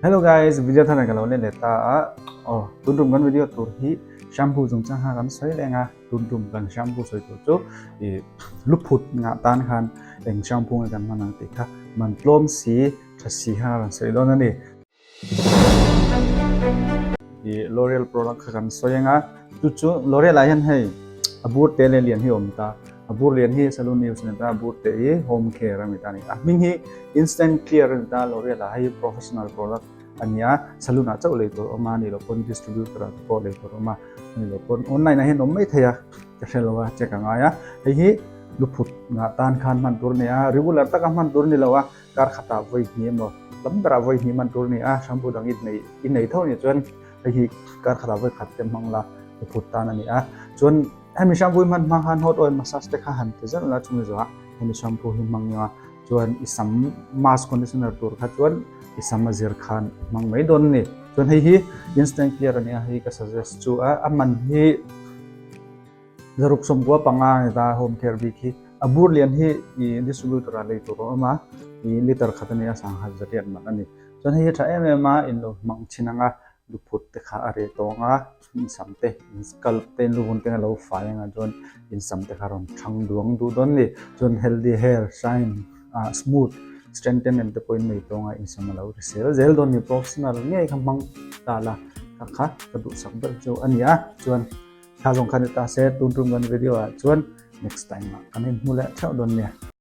Hello guys, video thar ka lo let leh ta a. Aw, tun tum kan video tur hi shampoo chungchang kha kan sawi leng a. Tun tum kan shampoo sawi tur chu i luphut ngah tan khan eng shampoo nge kan hman ang tih kha man tlawm si tha si kha kan sawi dawn a ni. I L'Oreal product kha kan sawi ang a, chu chu L'Oreal ah hian hei a bur te leh lian hi a awm ta, a bur lian hi salon use a ni ta, a bur te hi home care a ni ta a ni. A hming hi instant clear a ni ta L'Oreal ah hei professional product a ni a, salon ah chauh lei tur a awm a, a nih loh pawn distributor ah te pawh lei tur a awm a, a nih loh pawn online ah hian awm mai thei a, ka hre lo a check a ngai a, hei hi luphut ngah tan khan hman tur a ni a, regular taka hman tur a ni lo a. Kar khatah vawi hnih emaw tam berah vawi hnih hman tur a ni a, shampoo dang i nei i nei tho nih chuan hei hi kar khatah vawi khat te hmang la i phut tan a ni a. Chuan hemi shampoo hi hman hma khan hot oil massage te kha han ti zalh la chumi zawhah hemi shampoo hi hmang nia chuan i sam mask conditioner tur kha chuan i sam a zir khan hmang mai dawn a ni. Chuan hei hi instant clear a ni a, hei ka suggest chu a, a man hi. Zaruk sawmkua panga a ni ta home care bik hi. A bur lian hi i distributor ah lei tur a awm a, i liter khat a ni a, sangha zariat man a ni. Chuan hei hi tha em em a, in lo hmang thin ang a, luphut te kha a reh tawng a, in sam te, in scalp te, in luvun te a lo fai ang a, chuan in sam te kha rawn thang duang duh dawn a ni. Chuan healthy hair, shine, ah smooth, strengthen em te pawh in nei tawng a, in sam a lo hrisel zel dawn a ni. Professional ngei kha hmang ta la, kha kha ka duhsak ber chu a ni a, chuan. Thla zawng kha ni ta se, tun tum kan video ah chuan next time ah kan inhmu leh theuh dawn nia.